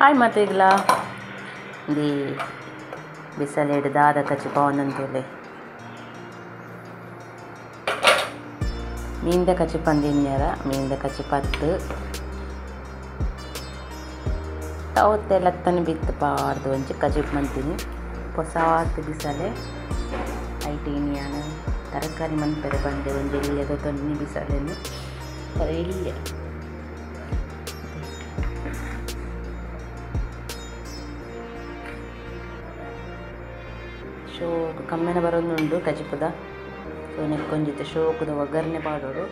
Hi ಮಾತೆಗ್ಲಾ ದಿ ಬಿಸಲೆಡ್ ದಾದ ಕಚಿಪ ಒಂದೊಂದುಲೆ ಮೀನ್ದ ಕಚಿಪಂದಿನ್ಯರ ಮೀನ್ದ ಕಚಿಪತ್ತು ತೌತೆ ಲತ್ತನ ಬಿತ್ತು ಪಾಡ್ದು ಒಂಜಿ ಕಜಿಪ್ ಮಂತಿನಿ ಪೊಸಾತ್ ಬಿಸಲೆ ಐಟೀನಿಯಾನ ತರಕಾರಿ ಮನ್ಪೆರೆ ಬಂದೆ ಒಂಜಿ ಎಲ್ಯದ ತೊನ್ನಿ ಬಿಸಲೆನು ಎಲ್ಯ ಶೋಕು ಕಮ್ಮೆನ ಬರೋದುಂಡು ಕಜಿಪುದ ಸೊ ನೆಕ್ಕೊಂಜಿತ್ತೆ ಶೋಕುದ ಒಗ್ಗರಣೆ ಪಾಡೋಡು.